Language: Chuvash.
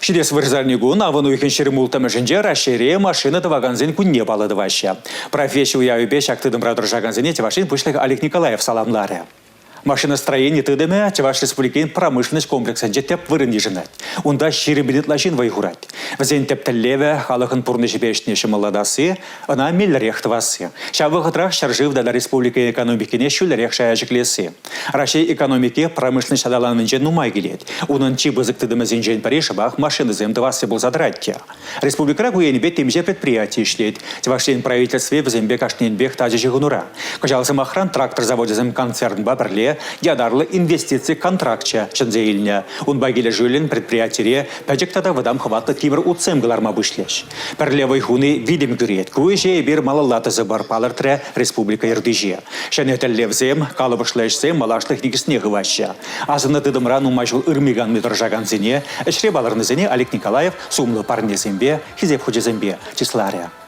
Ҫитес вырсарникун авӑн уйӑхӗн 26-мӗшӗнче Раҫҫейре машина тӑвакансен кунне паллӑ тӑваҫҫӗ. Професси уявӗпе ҫак тытӑмра тӑрӑшакансене Чӑваш Ен Пуҫлӑхӗ Олег Николаев саламларӗ. Машиностроени тытӑмӗ Чӑваш Республикин промышленность комплексӗнче тӗп вырӑн йышӑнать. Унта 20 ытла ҫын вӑй хурать. Вӗсен тӗп тӗллевӗ – халӑхӑн пурнӑҫӗпе ӗҫне ҫӑмӑллатасси, ӑна меллӗрех тӑвасси. Ҫав вӑхӑтрах ҫӗршыв тата республика экономикине ҫӳллӗрех шая ҫӗклесси. Раҫҫей экономики промышленность аталанӑвӗнче нумай килет. Унӑн чи пысӑк тытӑмӗсенчен пӗри шӑпах машинӑсем тӑвасси пулса тӑрать те. Республикӑра ку енӗпе темиҫе предприяти ӗҫлет. Чӑваш Ен правительстви вӗсемпе кашнинпех тачӑ ҫыхӑнура. Кӑҫал, сӑмахран, трактор завочӗсем концернпа пӗрле ятарлӑ инвестици контракчӗ чӗнсе илнӗ. Унпа килӗшӳллӗн предприятире пӗчӗк тата вӑтам хӑватлӑ тимӗр утсем кӑларма пуҫлӗҫ. Пӗрле вӑй хуни витӗм кӳрет. Ку ӗҫе эпир малалла тӑсӑпӑр, палӑртрӗ республика ертӳҫи. Ҫӗнӗ тӗллевсем, калӑпӑшлӑ ӗҫсем малашлӑх никӗсне хываҫҫӗ. Асӑннӑ тытӑмра нумай ҫул ырми-канми тӑрӑшакансене, ӗҫре палӑрнисене Олег Николаев сумлӑ парнесемпе, хисеп хучӗсемпе чысларӗ.